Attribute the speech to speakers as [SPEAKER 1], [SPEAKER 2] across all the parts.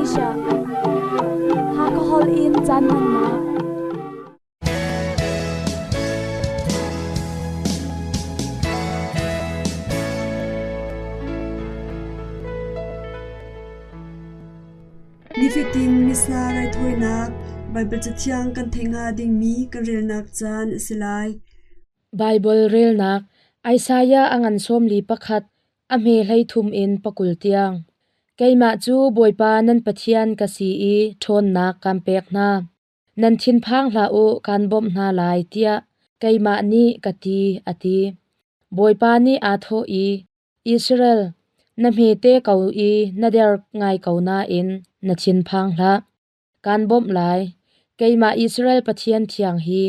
[SPEAKER 1] Asia. Hakha holh in caan hmannak.
[SPEAKER 2] Nifatin Missa raithawinak Baibal Cathiang kan theih hnga dingmi kan relnak caan a si lai.
[SPEAKER 3] Baibal relnak Isaiah a ngan 41, a hme 33 in 20 tiang. Keimah cu Bawipa nan Pathian ka si i ṭhawnnak kaan pek hna. Nan thinphang hlah u, kaan bawmh hna lai, tiah keimah nih ka ti, a ti. Bawipa nih aa thawh i, Israel, na hmete ko i na der ngai ko nain na thinphang hlah. Kaan bawmh lai. Keimah Israel Pathian thiang hi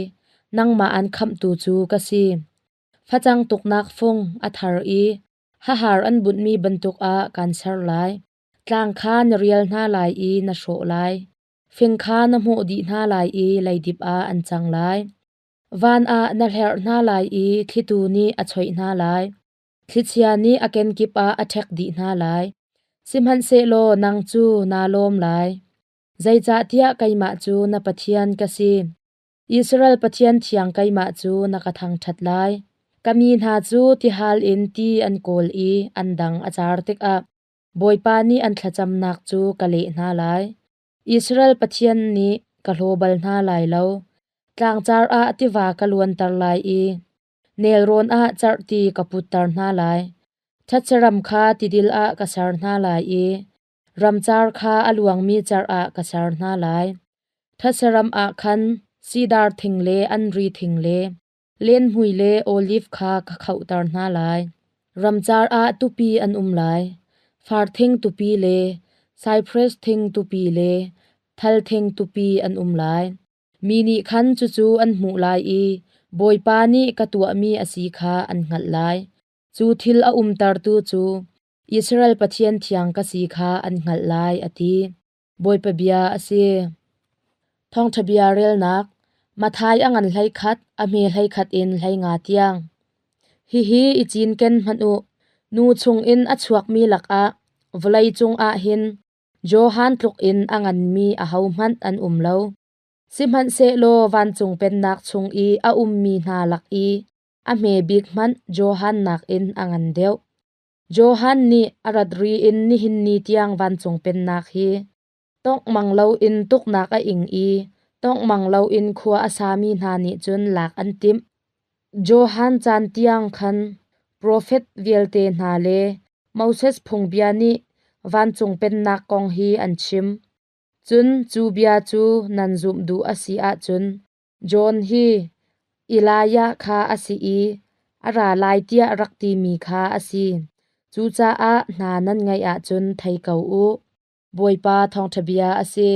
[SPEAKER 3] nangmah aan khamhtu cu ka si. Facang tuknak fung a thar i hahar an bunhmi bantuk ah kaan ser lai. Tlang kha na rial hna lai i na hrawh lai. Fing kha na hmuh dih hna lai i leidip ah an cang lai. Van ah na hlerh hna lai i thlitu nih a choih hna lai. Thlichia nih a kenkip ah a ṭhek dih hna lai. Sihmanhsehlaw nang cu naa lawm lai. Zeicahtiah keimah cu na Pathian ka si. Israel Pathian thiang keimah cu na ka thangṭhat lai. Ka mi hna cu tihal in ti an kawl i an dang a car tikah Bawipa nih an thlacamnak cu ka leh hna lai. Israel Pathian nih ka hlaw bal hna lai lo. Tlangcar ah tiva ka luanter lai i nelrawn ah cerhti ka putter hna lai. Thetse ram kha tidil ah ka ser hna lai i ramcar kha a luangmi cerh ah ka ser hna lai. Thetse ram ah khan sidar thing le anri thing le lenhmui le oliv kha ka khohter hna lai. Ramcar ah tupi an um lai, far thing tupi le cypress thing tupi le thal thing tupi an um lai. Mi nih khan cucu an hmuh lai i Bawipa nih ka tuahmi a si kha an hngalh lai. Cu thil a umtertu cu Israel Pathian thiang ka si kha an hngalh lai, a ti. Bawipa bia a si. Thawngṭha bia relnak Matthai a ngan 11, a hme 11 in 15 tiang. Hihi i cinken hmanh u, nu chungin a chuakmi lakah vawlei cungah hin Johan tluk in a nganmi ahohmanh an um lo. Sihmanhsehlaw vancung pennak chung i a ummi hna lak i a hme bik hmanh Johan nakin a ngan deuh. Johan nih a rat ri in nihin ni tiang vancung pennak hi tonghmang loin tuknak a ing i tonghmang loin khua a sami hna nih cun lak an timh. Johan caan tiang khan profet vialte hna le Moses phungbia nih vancung pennak kong hi an chim. Cun cu bia cu nan zumh duh a si ahcun John hi Elijah kha a si i a ra lai tiah rak timi kha a si. Cucaah hna nan ngaih ahcun thei ko u. Bawipa thawngṭha bia a si.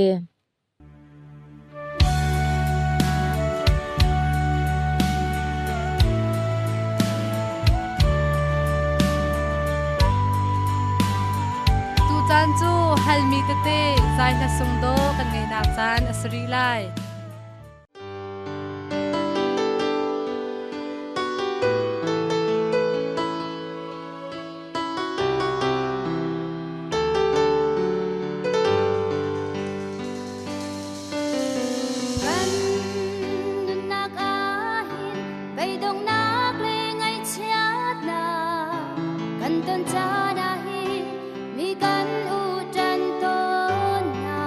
[SPEAKER 4] Tutan cu halmi tete zai hla sung daw kan ngeinak caan a si rih lai.
[SPEAKER 5] Kan nunnak ah hin beidonghnak le ngaihchiatnak kan ton caan ah hin mi kan u ṭan tawn hna.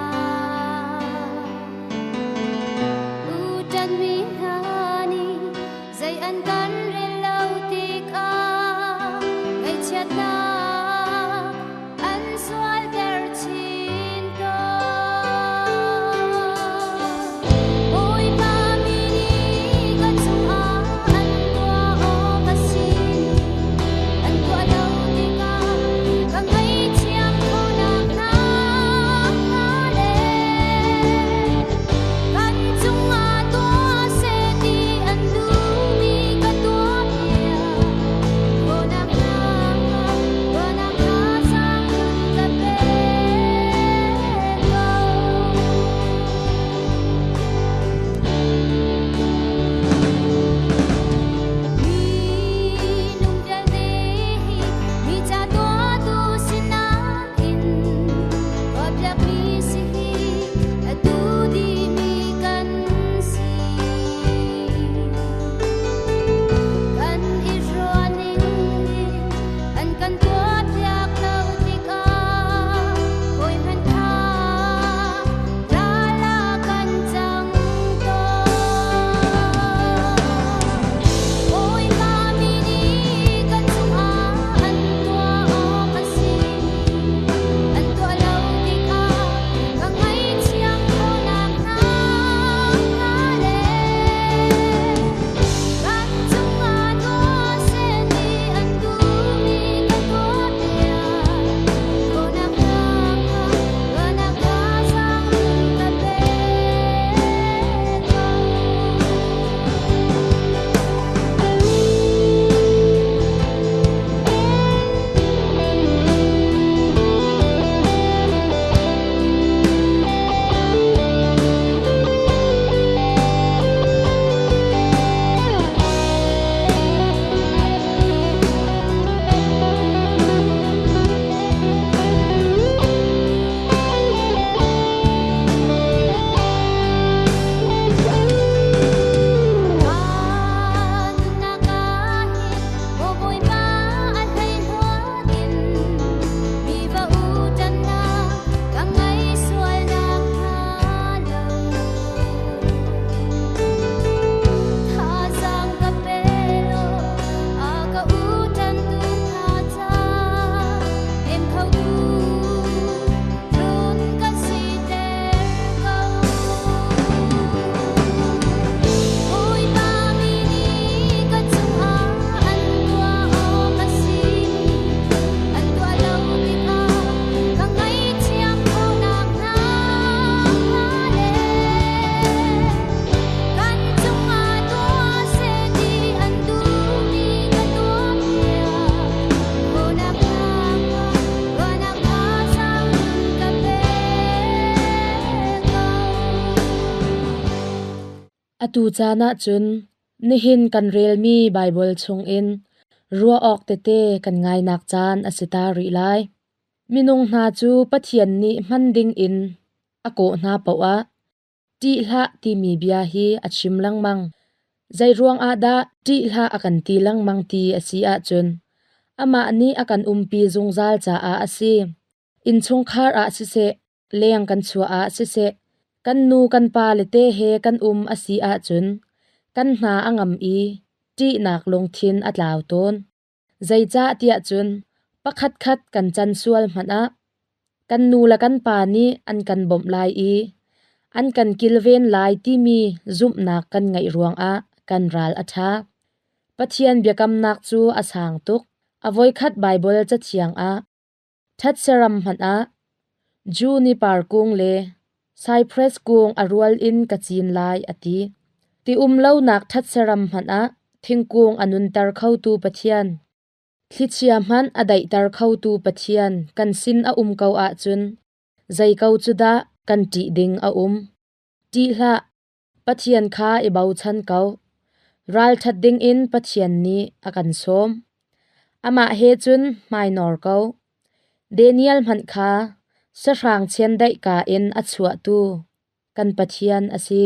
[SPEAKER 3] Atu caan ahcun nihin kan relmi Baibal chungin ruah awk tete kan ngainak caan a si ta rih lai. Minung hna cu Pathian nih hman dingin a kawh hna paoh ah ṭih hlah timi bia hi a chim lengmang. Zeiruang ah dah ṭih hlah a kan ti lengmang ti a si ahcun amah nih a kan umpi zungzal caah a si. Innchungkhar ah siseh, leng kan chuah ah siseh, kan nu kan pa le te he kan um a si ahcun kan hna a ngam i ṭihnak lungthin a tlau tawn. Zeicah tiah cun pakhatkhat kan can sual hmanh ah kan nu le kan pa nih an kan bawmh lai i an kan kilven lai timi zumhnak kan ngeih ruangah kan ral a ṭha. Pathian biakamnak cu a sang tuk. A voikhat Baibal Cathiang ah Ṭhatse ram hmanh ah Juniper kung le Cypress kung a rual in ka cin lai a ti. Ti um lonak ṭhatse ram hmanh ah thingkung a nunter khotu Pathian, thlichia hmanh a daihter khotu Pathian kan sin a um ko ahcun zei ko cu dah kan ṭih ding a um? Ṭih hlah, Pathian kha i bochan ko. Ralṭhat dingin Pathian nih a kan sawm. Amah he cun hmainawr ko. Daniel hmanh kha sahrang chiandeih ka in a chuahtu kan Pathian a si.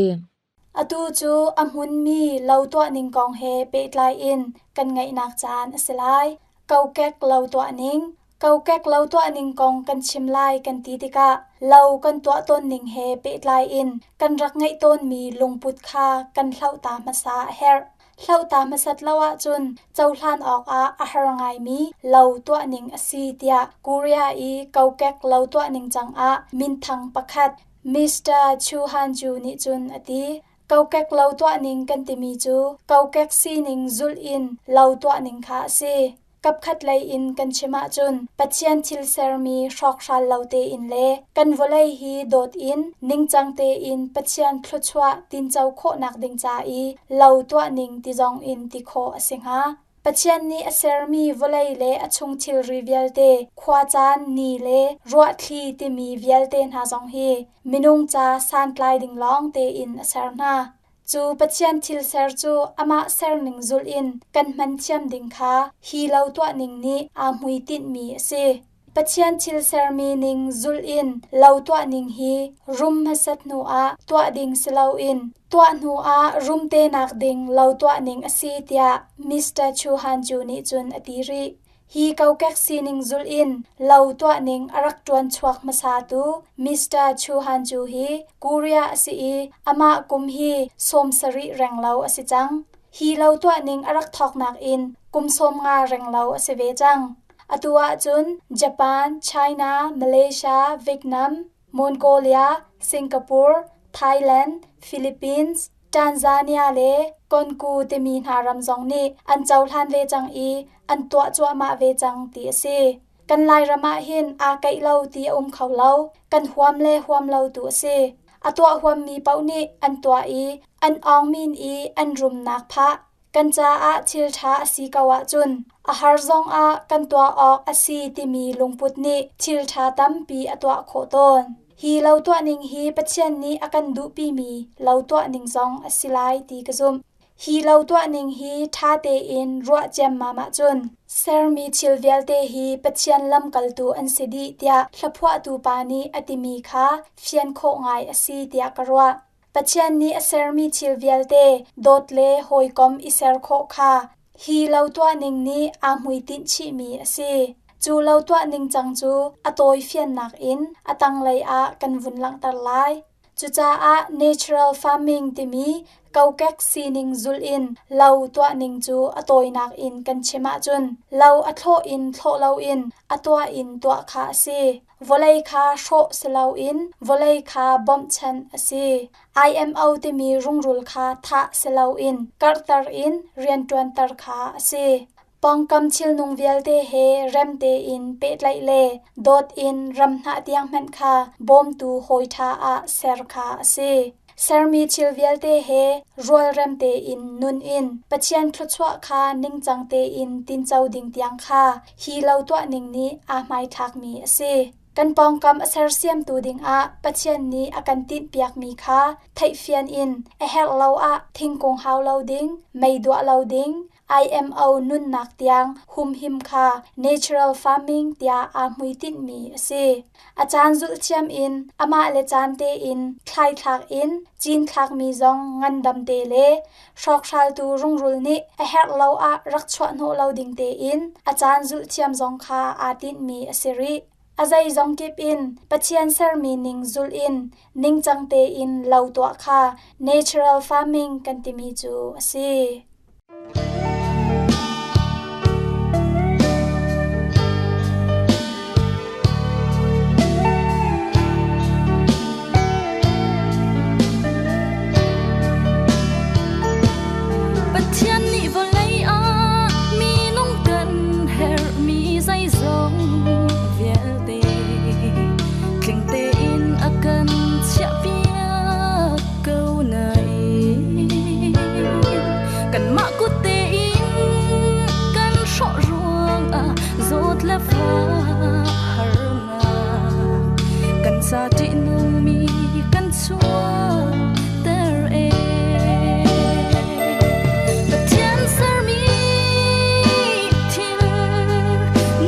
[SPEAKER 1] Atu cu a hmunmi lo tuah ning kong he pehtlai in kan ngaihnak caan a si lai. Kokek lo tuah ning. Kokek lo tuah ning kong kan chim lai kan ti tikah lo kan tuah tawn ning he pehtlai in kan rak ngeih tawnmi lungput kha kan hlohta hmasa a herh. Hlohta hmasat lo ahcun cohlan awkah a har ngaimi lo tuah ning a si tiah Korea i kokek lo tuah ning cangah minthang pakhat Mr. Chu Han-ju nih cun a ti. Kokek lo tuah ning kan timi cu kokek sining zulh in lo tuah ning kha a si. Kapkhat lei in kan chim ahcun Pathian thil sermi hrawkhral lo tein le kan vawlei hi dawt in ningcang tein Pathian thluachuah tinco khawhnak ding ca i lo tuah ning ti zong in ti khawh a si hnga. Pathian nih a sermi vawlei le a chung thilri vialte, khuacaan, ni le ruahthli timi vialte hna zong hi minung ca santlai ding lawng tein a ser hna. Cu Pathian thil ser cu amah serning zulh in kan hman thiam ding kha hi lo tuahning nih aa hmuitinhmi a si. Pathian thil sermi ning zulh in lo tuahning hi rum hmasat hnu ah tuah ding si loin tuah hnu ah rum te nak ding lo tuahning a si tiah Mr. Chu Han Ju nih cun a ti rih. Hi kokek sining zulh in lo tuahning a rak ṭuan chuak hmasatu Mr. Chu Han Ju hi Korea a si i amah kum hi 70 renglo a si cang. Hi lo tuahning a rak thawknak in kum 50 renglo a si ve cang. Atu ahcun Japan, China, Malaysia, Vietnam, Mongolia, Singapore, Thailand, Philippines, Tanzania le Konku timi hna ram zong nih an cohlan ve cang i an tuah cuahmah ve cang ti a si. Kan Lairam ah hin aa keih lo ti a um kho lo. Kan huam le huam lo tu a si. A tuah huammi paoh nih an tuah i an awngmin i an rumnak phah. Kan caah thil ṭha a si ko ahcun a har zong ah kan tuah awk a si timi lungput nih thil ṭha tampi a tuah khawh tawn. Hi lo tuahning hi Pathian nih a kan duhpimi lo tuahning zong a si lai ti ka zumh. Hi lo tuahning hi ṭha tein ruah ciammam ahcun sermi thil vialte hi Pathian lamkaltu an si dih tiah hlaphuahtu pa nih a timi kha fian khawh ngai a si tiah ka ruah. Pathian nih a sermi thil vialte dawt le hawikom i ser khawh kha hi lo tuahning nih aa hmuitinh chihmi a si. Cu lo tuahning cang cu a tawi fiannak in a tanglei ah kan vun langhter lai. Cucaah natural farming timi kokek sining zulh in lo tuahning cu a tawinak in kan chim ahcun lo a thlawh in thlawh loin a tuah in tuah kha a si. Vawlei kha hrawh si loin vawlei kha bawmhchanh a si. IMO timi rungrul kha thah si loin karhter in rianṭuanter kha a si. Pawngkam thilnung vialte he rem tein pehtlaih le dawt in ram hnah tiang hmanh kha bawmtu hawi ṭha ah ser kha a si. Sermi thil vialte he rualrem tein nun in Pathian thluachuah kha ningcang tein tinco ding tiang kha hi lo tuahning nih aa hmaithlakmi a si. Kan pawngkam a sersiamtu dingah Pathian nih a kan tinhpiakmi kha theihfian in a herh lo ah thingkung hau lo ding, mei duah lo ding, IMO nunnak tiang humhim kha natural farming tiah aa hmuitinhmi a si. A caan zulhthiam in amah le caan tein thlaithlak in cinthlakmi zong ngandam te le hrawkhraltu rungrul nih a herh lo ah rak chuahhnawh lo ding tein a caan zulhthiam zong kha aa tinhmi a si rih. A zeizong kip in Pathian sermi ning zulh in ningcang tein lo tuah kha natural farming kan timi cu a si.
[SPEAKER 5] Pathian nih vawlei ah minung kan herhmi zeizong vialte tling tein a kan chiahpiak ko nain kanmah kut tein kan hrawh ruangah zawt le fah harnak kan ca ṭihnungmi kan chuahter ee. Pathian sermi thil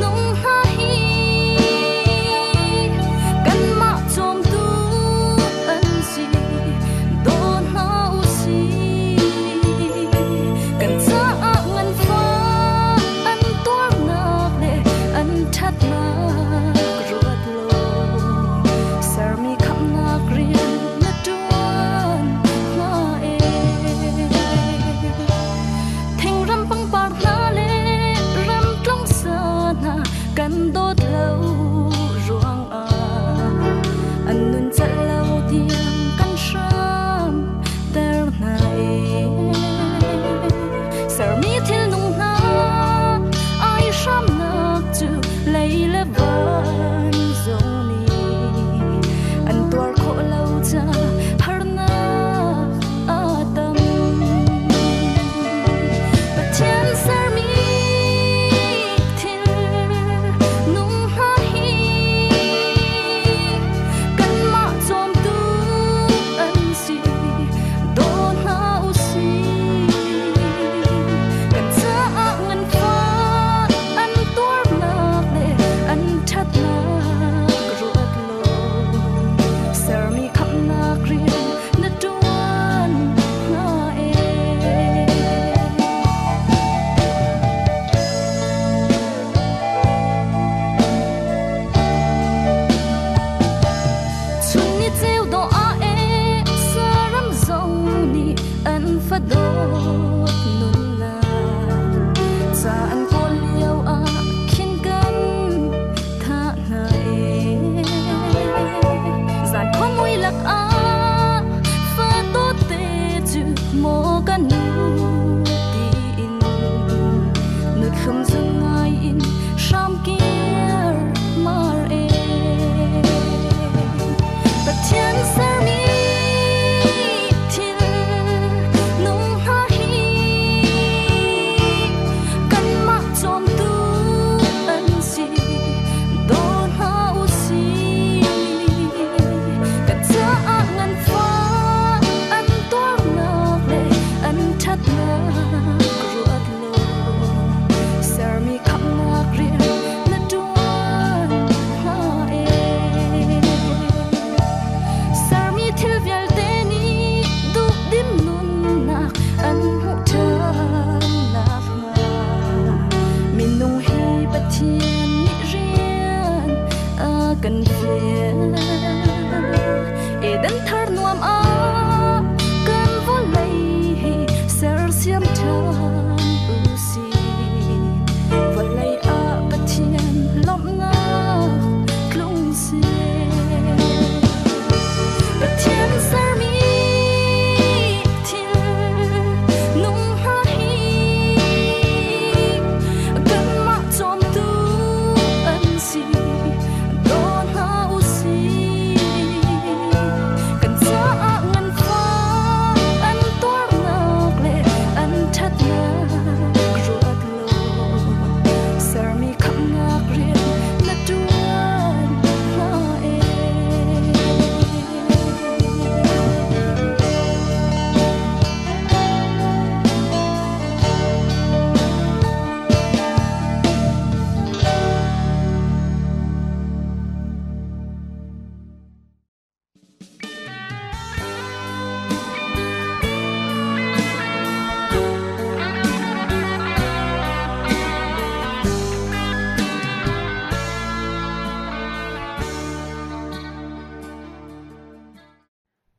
[SPEAKER 5] nung hna hi kanmah cawmtu an si daw hna u sih. Kan caah nganfah an tuarnak le an ṭhatnak ruat law sermi khamhnak rian na ṭuan.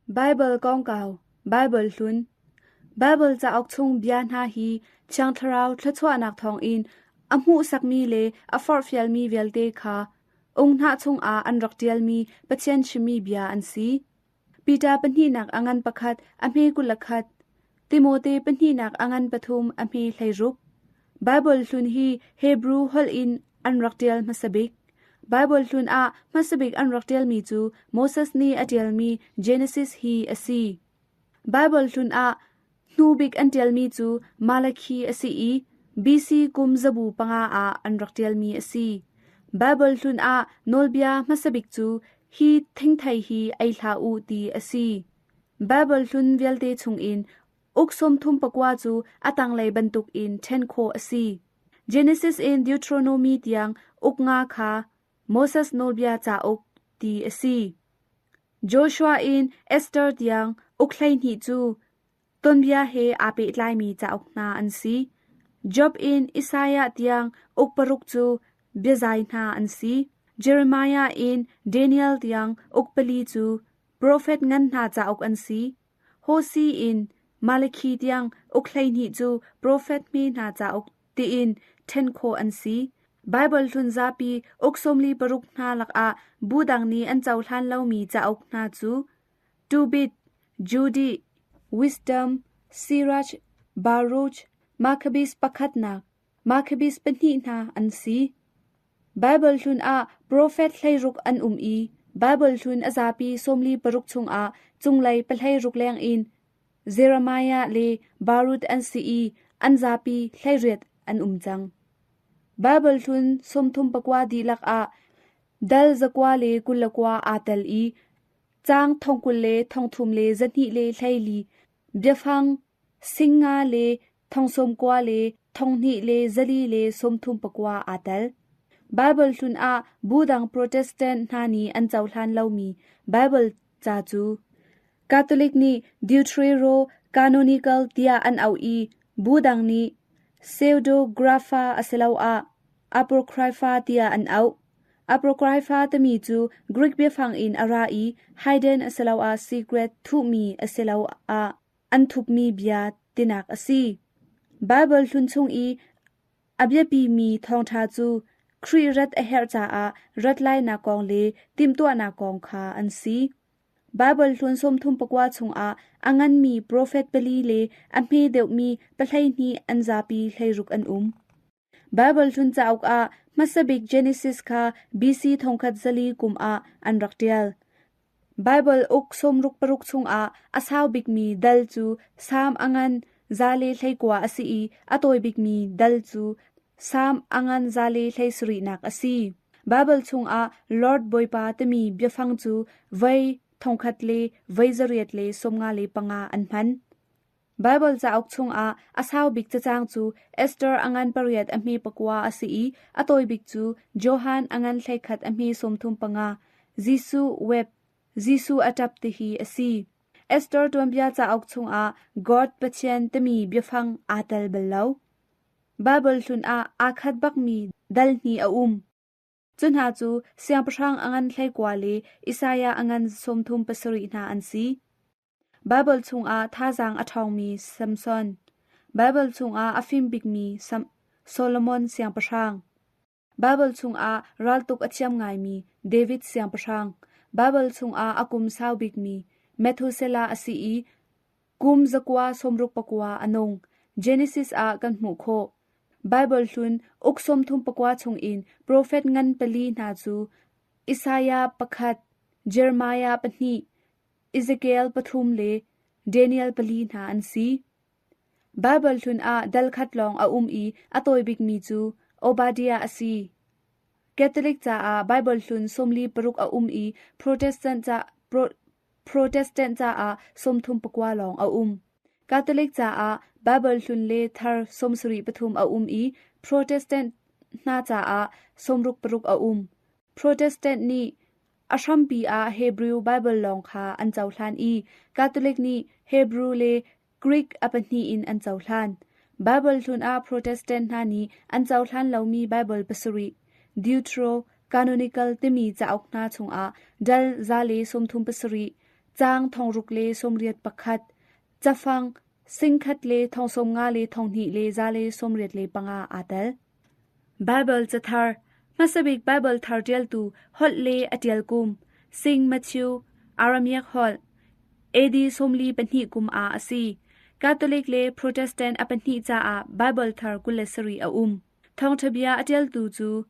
[SPEAKER 6] Baibal kongkau, Baibal hlun, Baibal cauk chung bia hna hi Thiang Thlarau thluachuahnak thawngin a hmuhsakmi le a forhfialmi vialte kha unghnah chungah an rak ṭialmi Pathian chimmi bia an si. Peter pahnihnak a ngan pakhat a hme 21, Timote pahnihnak a ngan pathum a hme 16. Baibal hlun hi Hebru holh in an rak ṭial hmasa bik. Baibal hlun ah hmasa bik an rak ṭialmi cu Moses nih a ṭialmi Genesis hi a si. Baibal hlun ah hnu bik an ṭialmi cu Malakhi a si i BC kum zabu panga ah an rak ṭialmi a si. Baibal hlun ah nawlbia hmasa bik cu hi thingthei hi ei hlah u ti a si. Baibal hlun vialte chungin uk 34 cu a tanglei bantukin ṭhen khawh a si. Genesis in Deuteronomy tiang uk nga kha Moses Nawlbia cauk ti a si. Joshua in Esther tiang uk 12 cu tuanbia he aa pehtlaimi cauk hna an si. Job in Isaiah tiang uk paruk cu biazai hna an si. Jeremiah in Daniel tiang uk pali cu profet ngan hna cauk an si. Hosea in Malakhi tiang uk 12 cu profet hme hna cauk tiin ṭhen khawh an si. Baibal hlun zapi uk 46 hna lakah bu dang nih an cohlan lomi cauk hna cu Tobit, Judith, Wisdom, Sirach, Baruch, Maccabees pakhatnak, Maccabees pahnih hna an si. Baibal hlun ah profet 16 an um i Baibal hlun a zapi 46 chungah cunglei pahleiruk lengin Jeremiah le Baruch an si i an zapi 18 an um cang. Baibal hlun 34 dihlak ah dal 129 aa tel i caang 20,324 biafang 50 le 90 le 2439 aa tel. Baibal hlun ah bu dang Protestant hna nih an cohlan lomi Baibal ca cu Catholic nih Deutero-canonical tiah an auh i bu dang nih Pseudepigrapha asiloah Apocrypha tiah an auh. Apocrypha timi cu Greek biafang in a ra i hidden asiloah secret thuhmi asiloah an thupmi bia tinak a si. Baibal hlun chung i a biapimi thawngṭha cu Khrih rat a herh caah rat lainak kong le timhtuahnak kong kha an si. Baibal hlun 34 chungah a nganmi profet pali le a hme deuhmi pahleihnih an zapi 16 an um. Baibal hlun cauk ah hmasa bik Genesis kha BC 1400 kum ah an rak ṭial. Baibal uk 66 chungah a sau bikmi dal cu Salm a ngan 119 a si i a tawi bikmi dal cu Salm a ngan 117nak a si. Baibal chungah Lord Bawipa timi biafang cu voi thongkhat le voi 895 an hman. Baibal cauk chungah a sau bik cacang cu Esther a ngan pariat a hme pakua a si i a tawi bik cu Johan a ngan 11 a hme 35, Jesuh web, Jesuh a ṭap tihi a si. Esther tuanbia cauk chungah God Pathian timi biafang aa tel bal lo. Baibal hlun ah aa khat bakmi dal hnih a um. Cu hna cu siangpahrang a ngan 19 le Isaiah a ngan 37 hna an si. Baibal chungah thazaang a ṭhawngmi Samson, Baibal chungah a fim bikmi Solomon Siangpahrang, Baibal chungah raltuk a thiam ngaimi David Siangpahrang, Baibal chungah a kum sau bikmi Methuselah a si i kum 169 a nung. Genesis ah kan hmuh khawh. Baibal hlun uk 34 chungin profet ngan pali hna cu Isaiah pakhat, Jeremiah pahnih, Ezekiel pathum le Daniel pali hna an si. Baibal hlun ah dal khat lawng a um i a tawi bikmi cu Obadiah a si. Catholic caah Baibal hlun 46 a um i Protestant caah 39 lawng a um. Catholic caah Baibal hlun le thar 73 a um i Protestant hna caah 66 a um. Protestant nih A hrampi ah Hebrew Baibal lawng kha an cohlan i Catholic nih Hebrew le Greek a pahnih in an cohlan. Baibal hlun ah Protestant hna nih an cohlan lomi Baibal pasarih, Deutero-Canonical timi cauk hna chungah dal 137, Caang 681 cafang 1,000 le 75 le 2,000 le 185 aa tel. Baibal cathar Hmasabik Baibal thar ṭialtu holh le a ṭial kum Sing Matthew Aramaic holh AD 42 kum ah a si. Catholic le Protestant a pahnih caah Baibal thar 27 a um. Thawngṭha bia a ṭialtu cu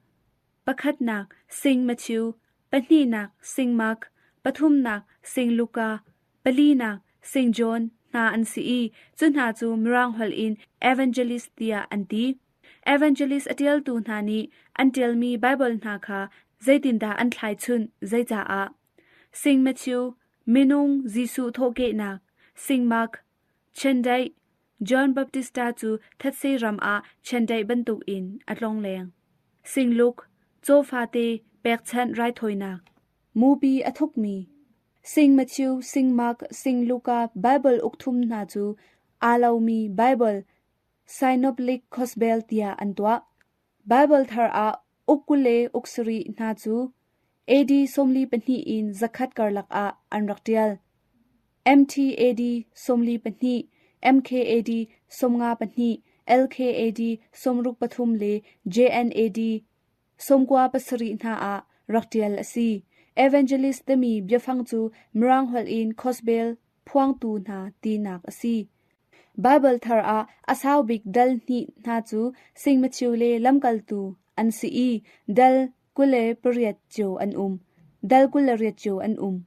[SPEAKER 6] pakhatnak Sing Matthew, pahnihnak Sing Mark, pathumnak Sing Luka, palinak Sing John hna an si i cu hna cu Mirang holh in Evangelist tiah an ti. Evangelist a ṭialtu hna nih an ṭialmi Baibal hna kha zeitindah an thlaichunh, zeicaah? Sing Matthew, minung Jesuh thawhkehnak, Sing Mark, Chiandeih, John Baptista cu thetse ram ah chiandeih bantukin a tlongleng. Sing Luke, caw fate pekchanh raithawinak, mupi a thukmi, Sing Matthew, Sing Mark, Sing Luka Baibal ukthum hna cu aa lomi Baibal Synoptic Gospel tiah an tuah. Baibal thar ah uk 20 le uk sarih hna cu AD 42 in zakhat karlak ah an rak ṭial. MT AD 42, MK AD 52, LK AD 63 le JN AD 97 hna ah rak ṭial a si. Evangelist timi biafang cu Mirang holh in Gospel phuangtu hna tinak a si. Baibal thar ah a sau bik dal hnih hna cu Sing Matthew le Lamkaltu an si i dal 28 cio an um. Dal 28 cio an um.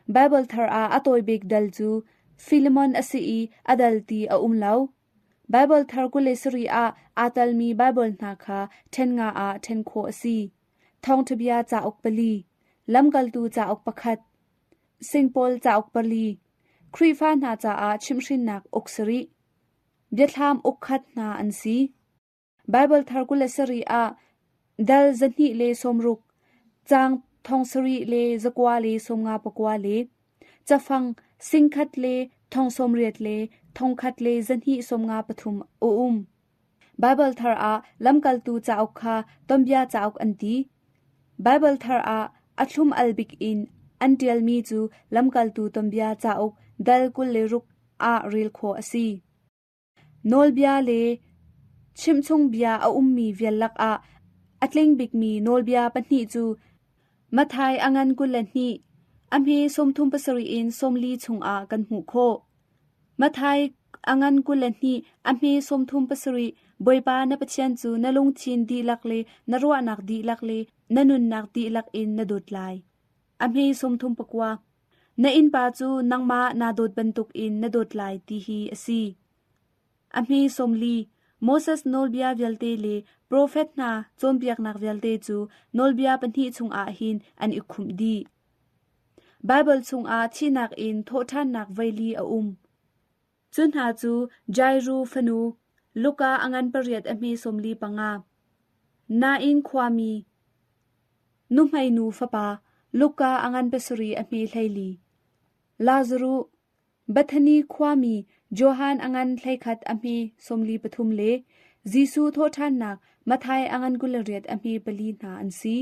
[SPEAKER 6] Baibal thar ah a tawi bik dal cu Filemon a si i a dal ti a um lo. Baibal thar 27 ah aa telmi Baibal hna kha ṭhen nga ah ṭhen khawh a si. Thawngṭhabia cauk pali, Lamkaltu cauk pakhat, Singpaul cauk pali, Khrihfa hna caah chimhhrinnak uk sarih, biathlam uk khat hna an si. Baibal thar 27 ah dal 260, caang 7,959 le cafang 1,000 le 80 le 1,000 le 253 a um. Baibal thar ah lamkaltu cauk kha tonbia cauk an ti. Baibal thar ah a thlum al bik in an ṭialmi cu lamkaltu tonbia cauk dal 26 ah rel khawh a si. Nawlbia le chimchung bia a ummi vial lakah a tling bikmi nawlbia pahnih cu Matthai a ngan 22, a hme 37 in 40 chungah kan hmuh khawh. Matthai a ngan 22, a hme 37 Bawipa na Pathian cu na lungthin dihlak le na ruahnak dihlak le na nunnak dihlak in na dawt lai. A hme 39. Na innpa cu nangmah naa dawt bantukin na dawt lai ti hi a si. A hme 40. Moses nawlbia vialte le profet hna cawnpiaknak vialte cu nawlbia pahnih chungah hin an i khumh dih. Baibal chungah thihnak in thawhṭhannak voili a um. Cu hna cu Jairu fanu Luka a ngan pariat a hme 45, Nain khuami nuhmeinu fapa Luka a ngan pasarih a hme 14, Lazaruh, Bethani khuami Johan a ngan 11 a hme 43 le Jesuh thawhṭhannak Matthai a ngan 28 a hme pali hna an si.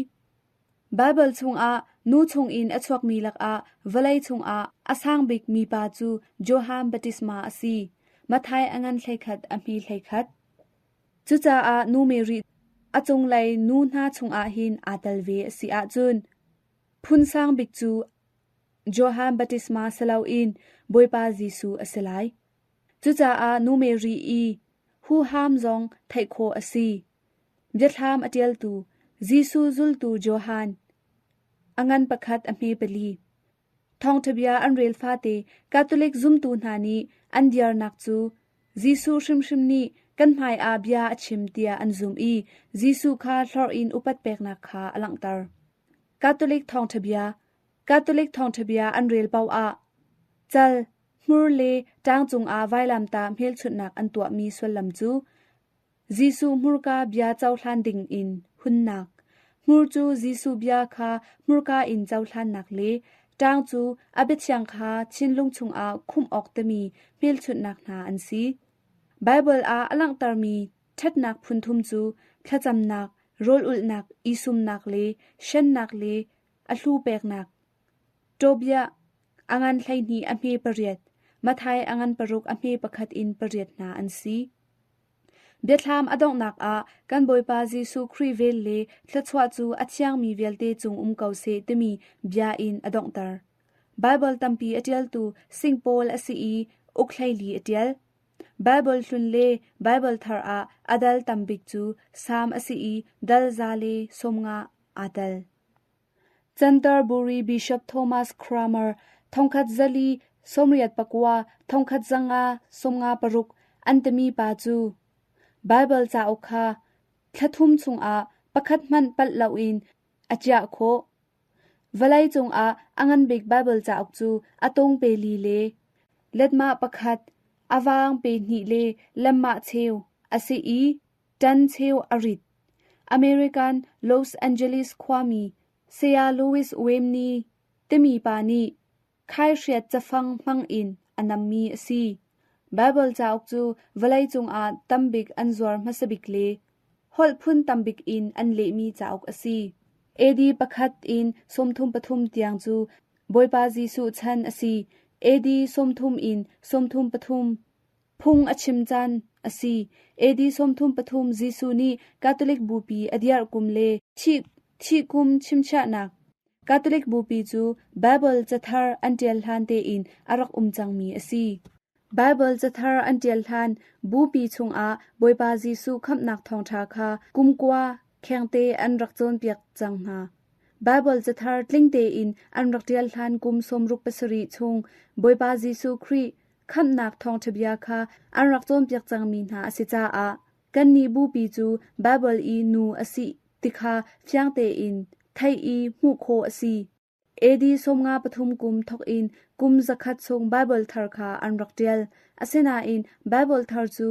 [SPEAKER 6] Baibal chungah nu chungin a chuakmi lakah vawlei chungah a sang bik mipa cu Johan Baptisma a si. Matthai a ngan 11 a hme 11. Cucaah nu Mary a cunglei nu hna chungah hin aa tel ve a si ahcun phun sang bik cu Johan Baptisma si loin Bawipa Jesuh a si lai. Cucaah nu Mary i huham zong theih khawh a si. Biathlam a ṭialtu Jesuh zultu Johan a ngan pakhat a hme pali. Thawngṭha bia an rel fate Catholic zumtu hna nih an diarnak cu Jesuh hrimhrim nih kan hmaiah bia a chim tiah an zumh i Jesuh kha hlorh in upat peknak kha a langhter. Catholic thawngṭha bia Catholic thawngṭha bia an rel paoh ah cal, hmur le ṭang cungah vailamtah hmelchunhnak an tuahmi sullam cu Jesuh hmurka bia cohlan dingin hunnak. Hmur cu Jesuh bia kha hmurka in cohlannak le ṭang cu a biathiang kha thinlung chungah khumh awk timi hmelchunhnak hna an si. Baibal ah a langhtermi ṭhatnak phunthum cu thlacamnak, rawl ulhnak, i sumnak le hrennak le a hlu peknak. Tobiah. a ngan 12 a hme 8, Matthai a ngan 6 a hme 1 in 8 hna an si. Biathlam a donghnak ah kan Bawipa Jesuh Khrih vel le thluachuah cu a thiangmi vialte cung um ko seh timi bia in a donghter. Baibal tampi a ṭialtu Sing Paul a si i uk 14 a ṭial. Baibal hlun le Baibal thar ah a dal tam bik cu Salm a si i dal 150 aa tel. Canterbury Bishop Thomas Cranmer 1489 1556 an timi pa cu Baibal cauk kha thla thum chungah pakhat hmanh palh loin a chiah khawh. Vawleicung ah a ngan bik Baibal cauk cu a tung pe li le letmah pakhat, a vaang pe hnih le lemmah cheu a si i ṭan cheu a rit. American Los Angeles khuami Saya Louis Wemney timi pa nih khaihriat cafang hmangin a nammi a si. Baibal cauk cu vawleicung ah tambik an zuar hmasabik le holh phun tambik in an lehmi cauk a si. AD pakhat in 33 tiang cu Bawipa Jesuh chan a si. AD 30 in 33 phung a chim caan a si. AD 33 Jesuh nih Catholic Bupi a dirh kum le thih kum chimchiahnak Catholic Bupi cu Baibal cathar an ṭial hlan tein a rak um cangmi a si. Baibal cathar an ṭial hlan Bupi chungah Bawipa Jesuh khamhnak thawngṭha kha kumkua khengte an rak cawnpiak cang hna. Baibal cathar tling tein an rak ṭial hlan kum 67 chung Bawipa Jesuh Khrih khamhnak thawngṭha bia kha an rak cawnpiak cangmi hna a si caah kannih Bupi cu Baibal i nu a si ti kha fiang tein theih i hmuh khawh a si. AD 53 kum thawkin kum 100 chung Baibal thar kha an rak ṭial. Asinain Baibal thar cu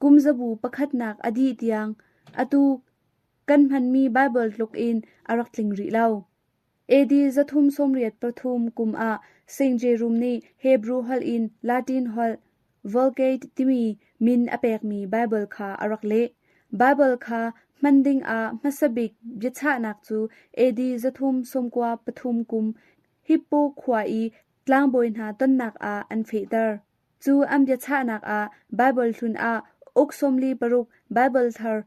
[SPEAKER 6] kum zabu pakhatnak a dih tiang atu kan hmanmi Baibal tlukin a rak tling rih lo. AD 383 kum ah Saint Jerome nih Hebru holh in Latin holh Vulgate timi min a pekmi Baibal kha a rak leh. Baibal kha hman dingah hmasa bik biachahnak cu AD 393 kum Hippo khua i tlangbawi hna tonnak ah an fehter. Cu an biachahnak ah Baibal hlun ah uk 46 Baibal thar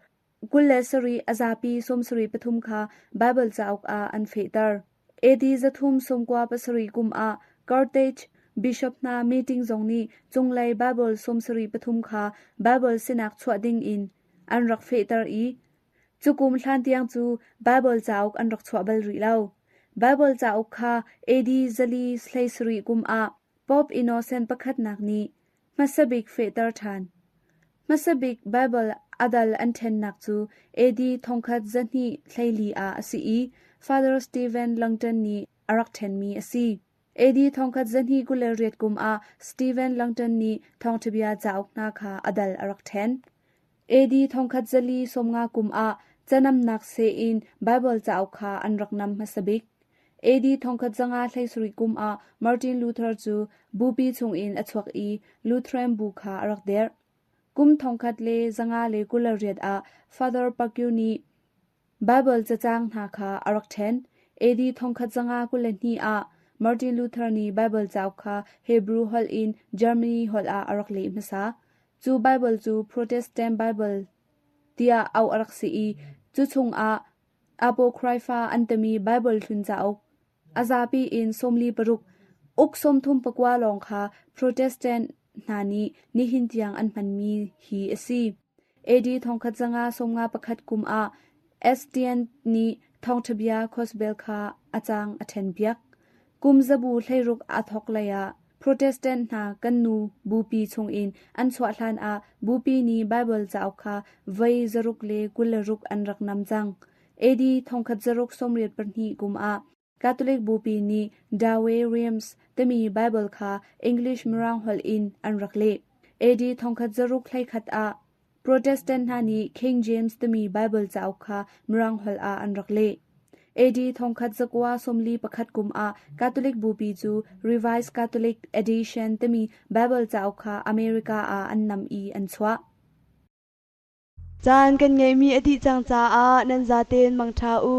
[SPEAKER 6] 27 a zapi 73 kha Baibal cauk ah an fehter. AD 397 kum ah Carthage bishop hna meeting zong nih cunglei Baibal 73 kha Baibal sinak chuah dingin an rak fehter i cu kum hlan tiang cu Baibal cauk an rak chuah bal rih lo. Baibal cauk kha AD 470 kum ah Pope Innocent pakhatnak nih hmasa bik fehter ṭhan. Hmasa bik Baibal a dal an ṭhennak cu AD 1224 ah a si i Father Stephen Langton nih a rak ṭhenmi a si. AD 1228 kum ah Stephen Langton nih Thawngṭhabia cauk hna kha a dal a rak ṭhen. AD 1450 kum ah canamnak seh in Baibal cauk kha an rak nam hmasa bik. AD 1570 kum ah Martin Luther cu bupi chungin a chuak i Lutheran bu kha a rak dirh. Kum 1128 ah Father Pacquiao nih Baibal cacang hna kha a rak ṭhen. AD 1522 ah Martin Luther nih Baibal cauk kha Hebrew holh in Germany holh ah a rak leh hmasa. Cu Baibal cu Protestant Baibal tiah auh a rak si i cu chungah Apocrypha an timi Baibal hlun cauk a zapi in 46 uk 39 lawng kha Protestant hna nih nihin tiang an hmanmi hi a si. AD 1551 kum ah Estienne nih thawngṭhabia Gospel kha a caang a ṭhenpiak. Kum zabu 16 aa thawk lei ah Protestant hna kan nu bupi chungin an chuah hlanah bupi nih Baibal cauk kha voi 126 an rak nam cang. AD 1682 kum ah Catholic bupi nih Douay Rheims timi Baibal kha English Mirang holh in an rak leh. AD 1611 ah Protestant hna nih King James timi Baibal cauk kha Mirang holh ah an rak leh. AD 1941 kum ah Catholic Bupi cu Revised Catholic Edition timi Baibal cauk kha America ah an nam i an chuah.
[SPEAKER 2] Caan kan ngeihmi a dih cang caah nan zaten mangṭha u.